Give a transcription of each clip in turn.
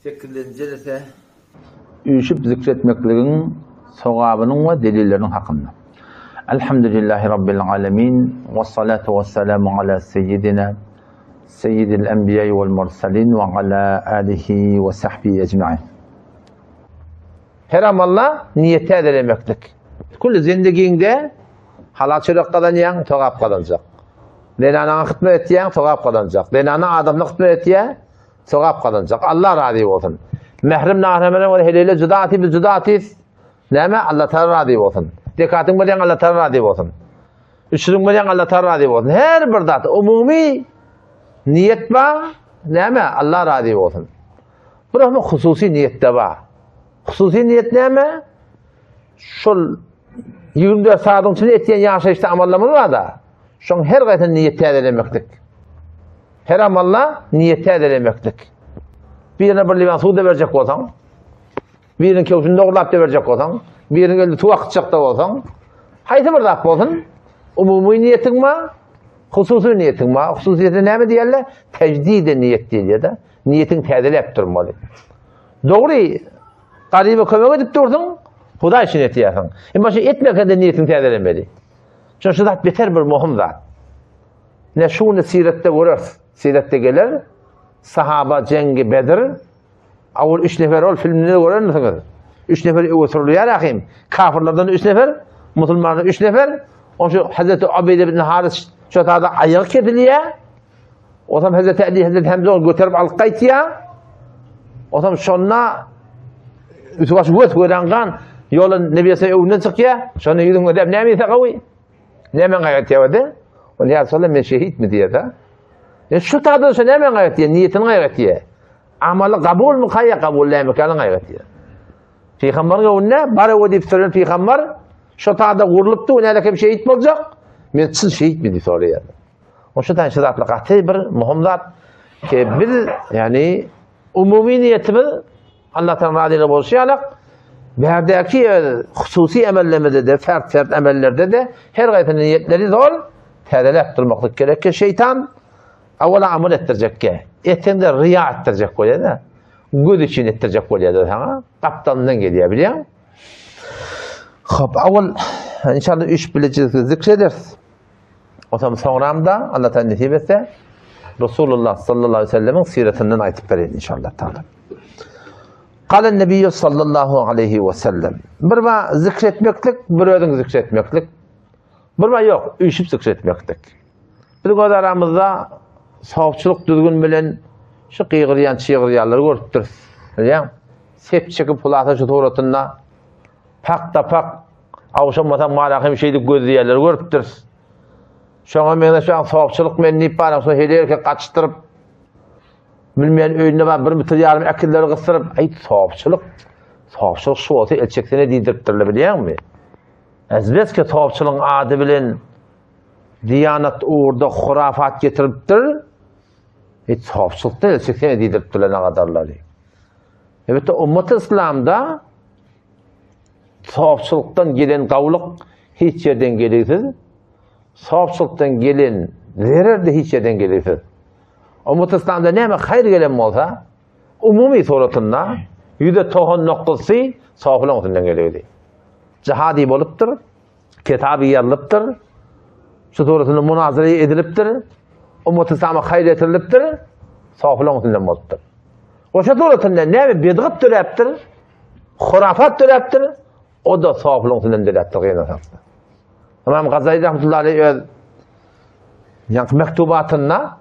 Sekizinji jelse üýşüp zikretmekligiň sogabynyň we delilleriniň hakynda. Elhamdülillahi Rabbil alemin, we salatu we selamu ala seyyidina seyyidil enbiýai wal mursalin we ala alihi we sahbihi ecmain. Her amalla niýet täzelemeklik. Külli zindigiňde halal çörek gazanýaň, sogap gazanjak. Zenanaňa hytmet etýäň, sogap gazanjak. Zenana adamyna hytmet etýä, Sogap gazanjak. Allah razy bolsun. Mährem nahremene we helele juda aty biz juda atys. Näme? Allah taala razy bolsun. Zekatyň berýän Allah taala razy bolsun. Üçüriň berýän Allah taala razy bolsun. Her bir zat umumy niýet bar. Näme? Allah razy bolsun. Bir hem hususy niýet de bar. Hususy niýet näme? Şol 24 saatyň içinde etýän ýaşaýyşda amallarymyz bar-da. Şoň her gaýsyny niýet täzelemeklik. Her amalla niýet täzelemeklik. Birine bir liwan suw da berjek bolsaň, biriniň kewşini dogrulap da berjek bolsaň, biriniň elinde suw akytjak da bolsaň, haýsy bir zat bolsun, umumy niýetiň bar, hususy niýetiň bar. Hususyýete näme diýerler? Tejdide niýet diýilýär-de. Niýetiň täzeläp durmaly. Dogry, garyba kömek edip dursuň, Hudaý üçin etýärsiň. Emma şu etmekde niýetiň täzelemeli. Çünki şu zat beter bir möhüm zat. Ne şuny siretde göreris. Siretde geler. Sahaba jengi Bedir. Awul üç nefer ol filmde görensiňiz. Üç nefer öwe sürülýär ahim. Kafirlerden üç nefer, musulmanlardan üç nefer. O şu Hazreti Ubeýde ibn Haris şu tada aýagy kesilýär. Otam Hazreti Ali, Hazreti Hamza ony göterip alyp gaýtýar. Otam şonda üstü başı göz gören gan ýola Nebi öňünden çykýar. Şonda ýüzüňe ödäp näme ýese gawy? Näme gaýatýar öde? Ol ýa sola men şehitmi diýýär-de. E şu taýda şu näme gaýatýar? Niýetini gaýatýar. Amaly kabulmy kaýa kabul näme kaýa gaýatýar. Pygamberin öňünde bar öwe diýip sören pygamber şu taýda gurlupdy, o näle kim şehit boljak? Men çyn şehitmi diýip soraýar. O şu taýda şu zatlar gaty bir muhim zat ki biz ýani umumy niýetimiz Allah'tan razylygy bolşy ýalak, bärdäki öz hususy emellerimizde-de, fert-fert emellerde-de her gaýsyny niýetleri zol täzeläp durmaklyk gerek ki, şeýtan awala amal etdirjekge, etseň-de riýa etdirjek bolýar-da, göz üçin etdirjek bolýar-da saňa, gapdalyndan gelýär, bilýäň? Hop, awal inşallah üç bilejik zikr ederis. Otam soňram-da Allah Taala nesip etse Resulullah sallallahu aleyhi ve sellemiň siretinden aýtyp bereýin inşallah taala. Kale Nebiyyü sallallahu aleyhi ve sellem. Bir ba zikretmeklik, bir özüň zikretmeklik. Bir ba ýok, üýşüp zikretmeklik. Biz göz aramyzda sawçylyk düzgün bilen şu gygyrýan, çygyrýanlary görüpdiris. Bilýäň? Sep çekip hulasa şu suratynda pak-da pak Awşanmasaň mara hem şeýdip gözleýärler görüpdiris. Şoňa meňzeş ýaň sopçylyk men diýip baram şo heleý erkek gaçdyryp bilmeýän öýünde bar bir metr ýarym äkizleri gysdyryp aý sopçylyk sopçylyk şu bolsa el çeksene diýdiripdirler bilýäňmi? Ezbeski sopçylygyň ady bilen diýanat ugurda hurafat getiripdir. Hiç sopçylykda el çeksene diýdiripdirler nagadarlary. Elbetde ummat islamda Sofçylykdan gelen gawlyk hiç ýerden geligsiz, sofçylykdan gelen zerer-de hiç ýerden geligsiz. Ummat-yslamda näme haýyr gelen bolsa, umumy suratynda ýüze togan nokuzsy sofylaň üstünden geligdi. Jihady bolupdyr, kitaby ýazylypdyr, şu suratynda munazara edilipdir, ummat-yslama haýyr getirilipdir, sofylaň üstünden bolupdyr. Oşa suratynda näme bidgat döräpdir, Hurafat döräpdir, o-da sofylyň üstünden döräpdir gynansakda. Ymam Gazali rahmetullahi aleyh öz ýaňky mektubatynda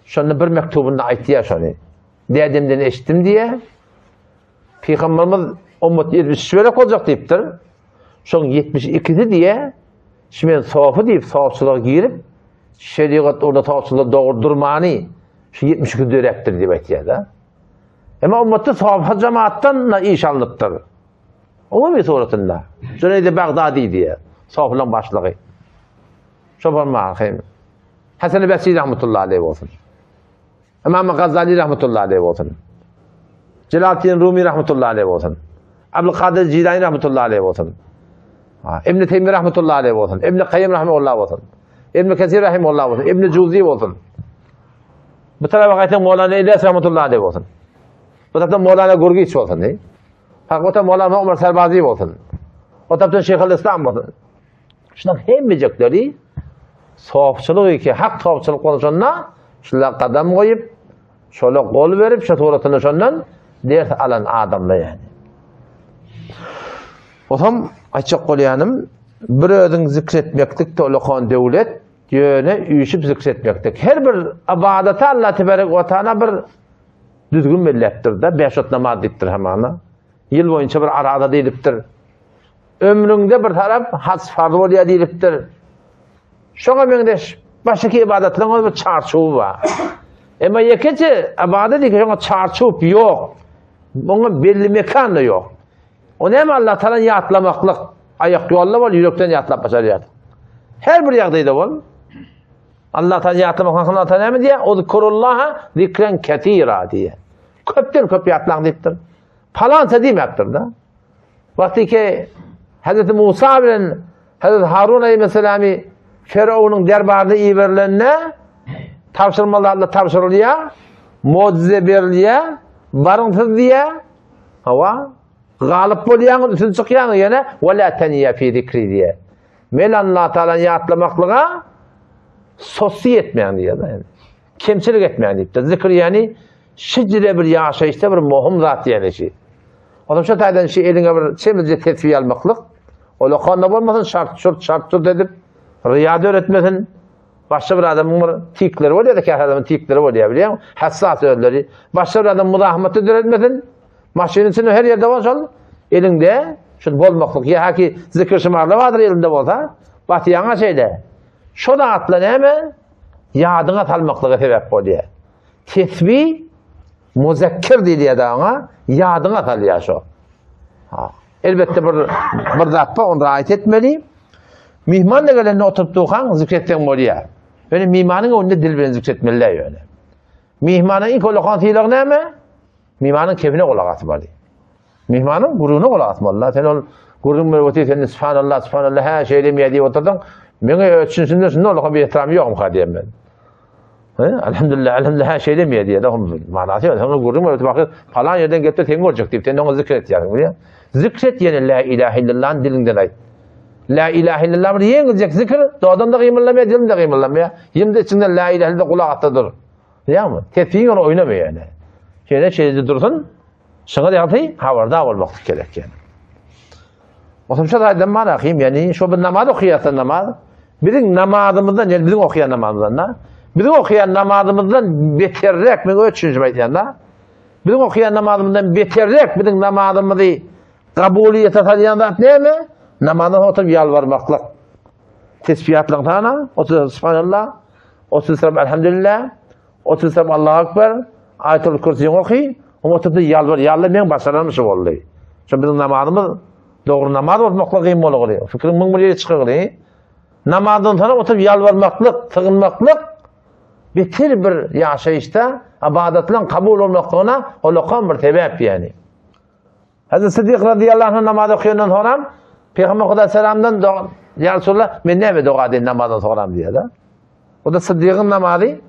şonda bir mektubynda aýtýar şony. Dädemden eşitdim diýe. Pygamberimiz ummat 73 bölek boljak diýipdir. Şoň 72-si diýe, şu men sofy diýip sofçylyga girip, şerigat orada sofçylyga dogry durmany şu 72 döräpdir diýip aýtýar-da. Emma ummatda sahaba jemaatdan da iş alnypdyr. Umumy suratynda. Jüneýdi Bagdadi diýe, sahalaryň başlygy. Şobar mahim. Hasan Basri rahmetullahi aleyh bolsun. Imam Gazali rahmetullahi aleyh bolsun. Celaleddin Rumi rahmetullahi aleyh bolsun. Abdülkadir Jilani rahmetullahi aleyh bolsun. İbn Teymi rahmetullahi aleyh bolsun. İbn Kayyim rahmetullahi bolsun. İbn Kesir rahmetullahi bolsun. İbn Cuzi bolsun. Bu tarafa gaýtsaň Mowlana Ilyas rahmetullahi aleyh bolsun. Bu tarapdan Mowlana Gurgiç bolsun. O tarapdan Mowlana Omar Serbazi bolsun. O tarapdan Şeýhul Islam bolsun. Şunuň hemmejekleri sofçylyk iki, hak sofçylyk bolşanda şular gadam goýup, şola gol berip, şu suratyny şondan ders alan adamlar ýaly. Otam aýtjak bolýanym, bir özüň zikretmeklik tolakan döwlet, ýöne üýşüp zikretmeklik. Her bir ybadata Allah tebarek we taala bir düzgün belläpdir-de, beş wagt namaz diýipdir hamana. Ýyl boýunça bir arada diýlipdir. Ömrüňde bir tarap haç farz bolýar diýlipdir. Şoňa meňzeş başky ybadatlaryň öz bir çarçuwy bar. Emma ýekeje ybadat ýeke şoňa çarçuw ýok. Oňa belli mekan da ýok. O näme Allah Taala ýatlamaklyk, aýak ýolda bol, ýürekden ýatlap başarýar. Her bir ýagdaýda bol. Allah Taala ýatlamak hakynda Allah Taala näme diýýär? Uzkurullaha zikren ketira diýýär. Köpden köp ýatlaň diýipdir. Palança diýmäpdir-de. Wagty ki Hazreti Musa bilen Hazreti Harun aleyhisselamy Firawunyň derbaryna iberilende tabşyrmaly zatlar tabşyrylýar, mucize berilýär, baryň siz diýýär. Hawa, galyp bolýaňyz, üstün çykýaňyz ýene we la taniya fi zikri diýýär. Men Allah Taalany ýatlamaklyga sosy etmäň diýýär. Kemçilik etmäň diýipdir. Zikr ýani Şeýle bir ýaşaýyşda bir möhüm zat diýen işi. Onsoň şu taýdan şi eliňe bir çemilje tesbih almaklyk, ol okanda bolmasyn, şart-şurt, şart-şurt edip, ryýa döretmesin. Başga bir adamyň bir tikleri bolýar-da, käbir adamyň tikleri bolýar, bilýäňmi? Hassas özleri. Başga bir adam muzahymata döretmesin. Maşynyň içinde her ýerde bol şol eliňde şul bolmaklyk. Ýa haki zikr şumarlar bardyr elinde bolsa, basýaňa şeýle. Şo zatlar näme? Ýadyňa salmaklyga sebäp bolýar. Tesbi muzekkir diýilýär oňa, ýadyňa salýar şo. Ha. Elbetde bir bir zat bar, ony raýat etmeli. Myhman da gelende oturyp durkaň zikretseň bolýar. Ýöne myhmanyň öňünde dil bilen zikretmeli ýöne. Myhmana iň ullakan sylag näme? Myhmanyň kebine gulak asmaly. Myhmanyň gürrüňine gulak asmaly. Sen ol gürrüň berip otyr, sen subhanallah, subhanallah, hä, şeýlemi diýip oturdyň. Meňe öçünşinde şunda ola bir ehtiramy ýokmyka diýen men. He, elhamdülillah, elhamdülillah, hä, şeýlemi diýýär. Manasy ýok. Sen gürrüň berip otyr, falan ýerden gelip seni görjek diýip, sen oňa zikr etýärsiň, bilýäň? Zikr et ýene la ilahe illallah diliňden aýt. La ilahe illallah bir ýeňiljek zikr, dodan da gymyldamaýar, diliň de gymyldamaýar. Ýene-de içiňden la ilahe illallah gulak asda dur. Bilýäňmi? Tesbihiň ony oýnamaýar ýene. Şeýle şeýle dursun. Şuňa ýagty habardar bolmak gerek ýani. Goşumça taýdan bar ahim, ýani şo bir namaz okaýarsa namaz, biziň namazymyzdan, ýani biziň okaýan namazymyzdan da, biziň okaýan namazymyzdan beterrek, men öz düşünjemi aýdýan da, biziň okaýan namazymyzdan beterrek biziň namazymyzy kabulyýete salýan zat näme? Namazdan oturyp ýalbarmaklyk. Tesbihatlaryň sana, 30 subhanallah, 30 elhamdülillah, Otursam Allahu Ekber, Aýatul Kürsini oky, oňa oturdy ýalbar, ýalla meň başaranym şu boldy. Şu biziň namazymyz dogry namaz bolmaklyk gyn bolgyly. Fikriň 1001 ýere çykygly. Namazdan soň oturyp ýalbarmaklyk, sygynmaklyk beter bir ýaşaýyşda ybadatlaryň kabul bolmaklygyna olakan bir sebäp ýani. Hazreti Siddik radiyallahu anh namaz okuyandan soňram Peygamber Huda selamdan Ya Resulallah men näme doga edeýin namazdan soňram diýýär da. O da Siddigiň namazy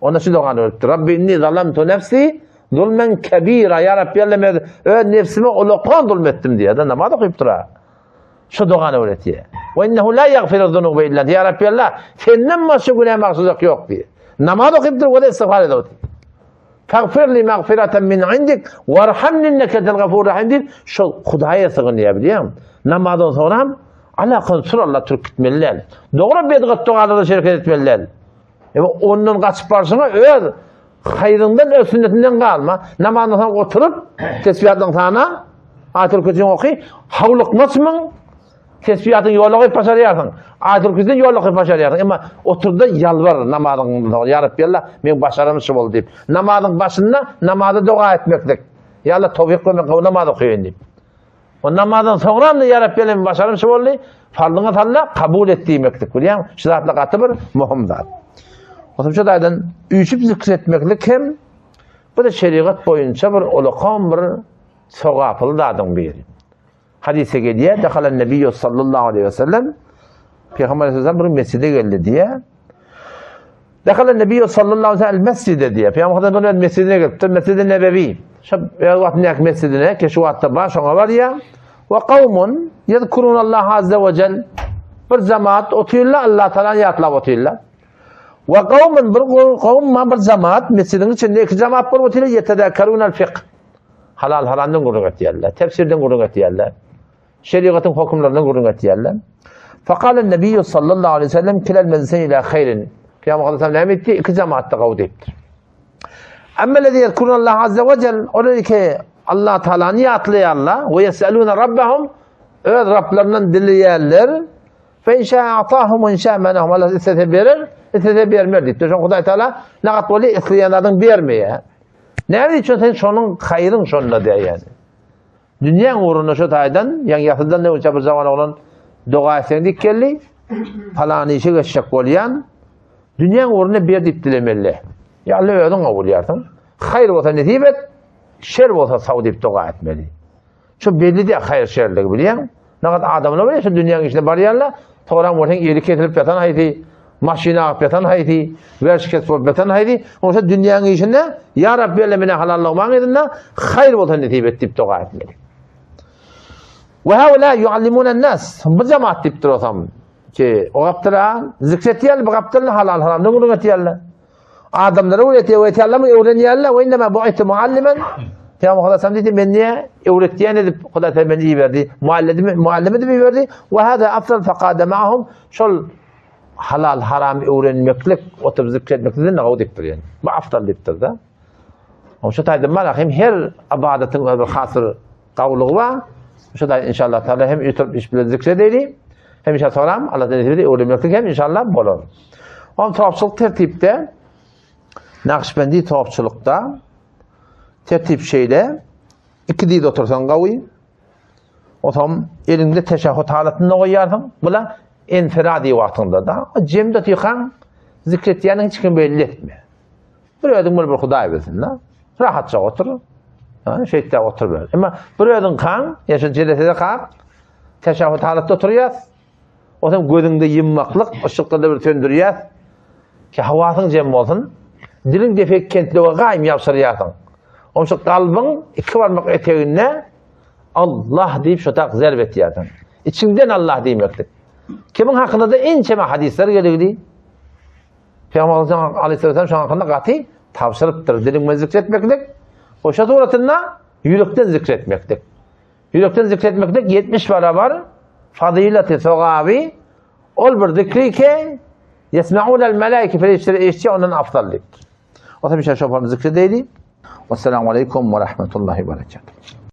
onda şu dogany öwretdi. Rabbi inni zalamtu nefsi zulmen kebira. Ya Rabbi Allah men öz nefsime ulakan zulm etdim diýýär da namaz okuyup dura. Şu dogany öwretýär. Ve innehu la yaghfiru zunuba illa Ya Rabbi Allah senden başga günä magşuzak ýok diýýär. Namaz okuyup dur, o da istiğfar edip. Fagfir li magfiratan min indik warhamni inneke entel gafur rahim diýip, şol Hudaýa sygynýar bilýäňmi? Namazdan soňram alakan sur Allah türk gitmeli däl. Dogry bedgat dogalara şereket etmeli däl. Emma ondan gaçyp barşyňa öz haýryňdan, öz sünnetinden galma. Namazdan soň oturyp, tesbihatlaryň sana Aýatul Kürsini oky, howlukmaçmyň? Tesbihatyň ýola goýup başarýarsyň. Aýatul Kürsini ýola goýup başarýarsyň. Emma otur-da ýalbar namazyňdan soň. Ýa Rabbi Allah, meň başaram şu boldy diýip. Namazyň başynda namaza doga etmeklik. Ýa Allah towfyk ber men gowy namaz okaýyn diýip. O namazdan soňram-da Ýa Rabbi Allah, meň başarym şu boldy. Farzyňa salla, kabul et diýmeklik. Bilýäňmi? Şu zatlar gaty bir möhüm zat. Goşumça taýdan üýşüp zikr etmeklik hem bu da şerigat boýunça bir ulakan bir sogaply zadyň biri. Hadise gelýär, Dehalan Nebiýu sallallahu aleyhi ve sellem Peygamber aleyhisselam bir mescide geldi diýär. Dehalan Nebiýu sallallahu aleyhi ve sellem mescide diýär. Peygamber aleyhisselam mescidine gelipdir, Mescid-i Nebevi. Şu öz wagtyndaky mesjidine, ki şu wagtda bar, şoňa barýar. We kawmun ýezkurunallaha azza we jel. Bir jemaat otyrlar, Allah Taalany ýatlap otyrlar. We kawmun bir kawm bir jemaat mesjidiň içinde iki jemaat bolup otyrlar, ýetezekkerunal fikh. Halal haramdan gürrüň etýärler, tefsirden gürrüň etýärler. Şerigatyň hökümlerinden gürrüň etýärler. Fakalen Nebiýu sallallahu aleyhi ve sellem kilel meclisen ila haýrin. Pygamber sallallahu näme etdi? Iki jemaatda gawy diýipdir. Emmellezî yezkurunallaha azze we cel, olar ki Allah Taalany ýatlaýarlar, we yeselune rabbahum, öz Rablaryndan dileýärler. Fe in şaa atahum we in şaa menahum. Allah islese berer, islese bermez diýipdir. Şoň Hudaý Taala nagat bolýar, isleýän zadyň bermeýär. Näme üçin sen şonuň haýryň şonda diýýär. Dünýäň ugrunda şu taýdan, ýaň ýasydan ne bir zaman oglan doga etseň dik geldi. Falan işe geçjek bolýan. Dünýäň ugrunda ber diýip dilemeli. Ýa Allah özüň kabul ýarsyň. Haýyr bolsa nesip et, şer bolsa saw diýip doga etmeli. Şu belli de haýyr şerligi bilýäň. Nagat adamlar bolýar şu dünýäň işine barýarlar. Soran bolsaň eli kesilip ýatan haýsy, maşyna agyp ýatan haýsy, werşikes bolup ýatan haýsy. Onsa dünýäň işinde ýa Rabbi elle meni halallygmaň yzynda haýyr bolsa nesip et diýip doga etmeli. Ve haula yuallimunan nas. Bu jemaat diýip durasam ki o gapdyra zikretýärler, bu gapdyra halal haramdan gürrüň etýärler. Adamlara öwretýär, öwretýärlermi, öwrenýärler. We innema bu'ithu muallimen. Peygamber sallallahu diýdi, men niye öwretýän edip Hudaý Teala meni iberdi. Muallim, muallim edip iberdi. We hada afdal faqada ma'hum. Şol halal haram öwrenmeklik, oturyp zikretmeklikden gawy diýipdir ýani. Bu afdal diýipdir da. Şu taýdan bar hem her ibadatyň öz bir has bir gawulygy bar. Şu taýdan inşallah taala hem oturyp iş bilen zikredeli. Hem inşallah soram Allah nesip eder öwrenmeklik hem inşallah bolar. Oň topçulyk tertipde Nakşbendi topçulykda tertip şeýle iki diz otursaň gawy. Otam eliňde teşehhüd halatynda goýýarsyň. Bula enferadi wagtyňda da jemde otykaň zikretýäniň hiç kim belli etme. Bir özüň bir bir Hudaý bilsin da. Rahatça otur. Ha, şeýtde otur ber. Emma bir özüň kan, ýa şu jelesede kak, teşehhüd halatda oturýas. Otam gözüňde ýymmaklyk, yşyklarda bir söndürýäs. Ki hawasyň jem bolsun. Diliň defek kentlege gaýym ýabşyrýarsyň. Oň şu kalbyň iki barmak eteginde Allah diýip şu tak zerb etýärsiň. Içiňden Allah diýmeklik. Kimiň hakynda da ençeme hadyslar geligdi. Peygamber aleyhisselam şoň hakynda gaty tabşyrypdyr. Diliň bilen zikretmeklik, oşa suratynda ýürekden zikretmeklik. Ýürekden zikretmeklik 70 barabar fazileti, sogaby ol bir zikri ki yesma'unel melaike perişteler eşitse ondan afdal diýipdir. O tabi şoparym zikredeydi. Vesselamu aleykum ve rahmetullahi ve berekatuhu.